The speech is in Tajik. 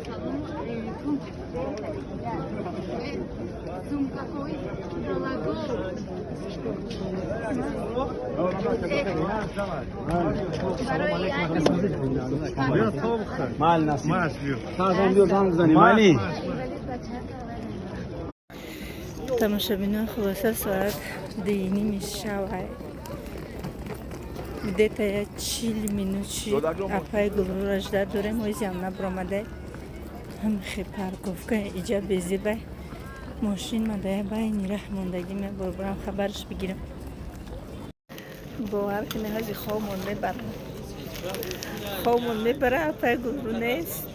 Салому алейкум. Сумкаҳои галагол. Барои Мал насиб. Майли. Тамошобинон, хулоса, соат 2:30 шавай, где-то я 40 минут шид. Апай Гулрура ждать дорем, ҳозиам набуромадай. Ҳамихе парковка иҷа безибай, мошин мадая байни раҳ мондагӣ. Мебурбурам, хабарш бигирам. Бовар кунед, ҳози хобмон мебара, хобмон мебара. Апай Гулру нест.